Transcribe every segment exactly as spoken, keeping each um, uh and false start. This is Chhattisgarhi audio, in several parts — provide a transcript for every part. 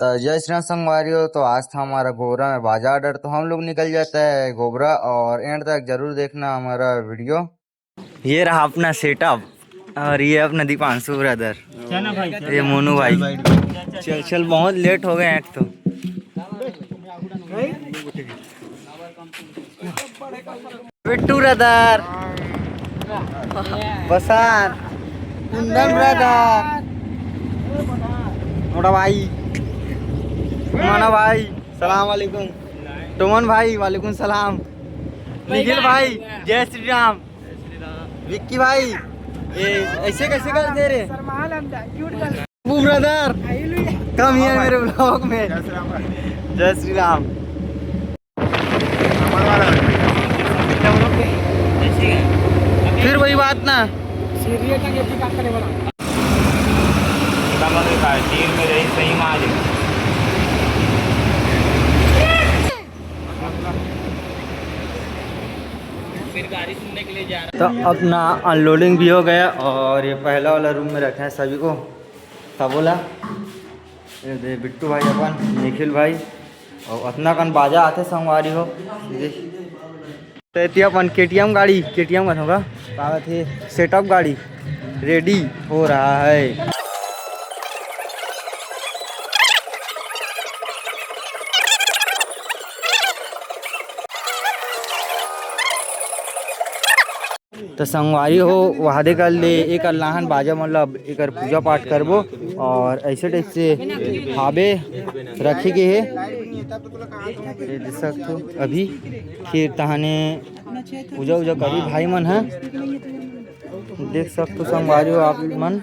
तो जय श्री राम संगवारी हो, तो आज था हमारा गोबरा में बाजा order, तो हम लोग निकल जाता है गोबरा और end तक जरूर देखना हमारा video। ये रहा अपना setup और ये अपना दीपांशु brother, चल ना भाई, चल। ये मोनू भाई। चल, चल, बहुत late हो गए एक तो। बिट्टू brother, बसान, कुंदन brother, मोटा भाई, माना भाई, सलाम वालेकुम। टोमन भाई, वालेकुम सलाम। निखिल भाई, जय श्री राम। विक्की भाई, ये ऐसे कैसे करते रे? Sharma लंदा, cute girl। बू brother, come here मेरे vlog में। जय श्री राम। फिर वही बात ना। सीरियस का ये काम करे बड़ा। समझ में आए, तीर में रही सही मार। तो अपना unloading भी हो गया और ये पहला वाला रूम में रखे हैं सभी को, सबोला। ये दे बिट्टू भाई, अपन निखिल भाई, और अतना कन बाजा आते संगवारी हो। तो एती अपन केटीएम गाड़ी, केटीएम का होगा, का कहत हे, सेटअप गाड़ी रेडी हो रहा है। तो संगवारी हो, वहादे कर ले एक अल्लाहन बाजा, मतलब एकर पूजा पाठ करबो और ऐसे टाइप से हाबे रखे के हे। ये देख सकथो अभी फिर तहने पूजा उजा करी भाई मन ह, देख सकथो संगवारी हो आप मन।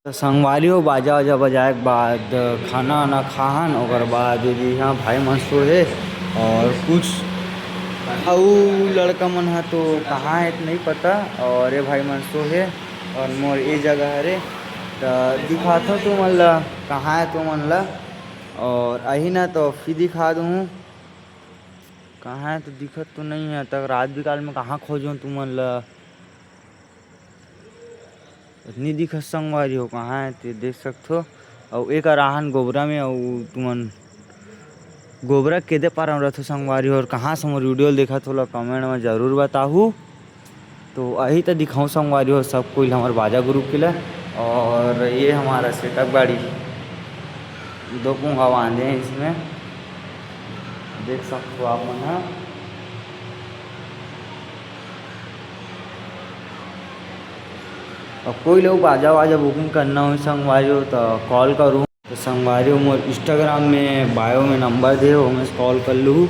तो संगवारी हो, बाजा वाजा बजाए के बाद खाना वाना खाहन, ओकर बाद ये जी हाँ भाई मन सो हे और कुछ अउ लड़का मन ह तो कहाँ हे नहीं पता, और ये भाई मन सो हे और मोर ये जगह हरे। तो दिखाथो तुमन ला कहाँ हे तुमन ला, और अही ना तो फिर दिखा दूँ कहाँ हे, तो दिखत तो नहीं हे तक रात बिकाल में कहाँ खोजों तुमन ला। इतनी दिखत संगवारी हो कहाँ हे ते देख सकथो। अउ एक अराहन गोबरा में, अउ तुमन गोबरा केदे पारा में रथो संगवारी हो, और कहाँ से मोर वीडियो देखत हो ला कमेंट में जरूर बताहू। तो अही तो दिखाऊँ संगवारी हो सब कोई ला हमर बाजा ग्रुप के ला। और ये हमारा सेटअप गाड़ी दो कुंगा बांधे हैं इसमें, देख सकते हो आप मन ह। और कोई लोग बाजा वाजा बुकिंग करना हो संगवारी हो तो कॉल करूँ। तो संगवारी हो मोर इंस्टाग्राम में बायो में नंबर दे हो, ओमे से कॉल कर लूँ।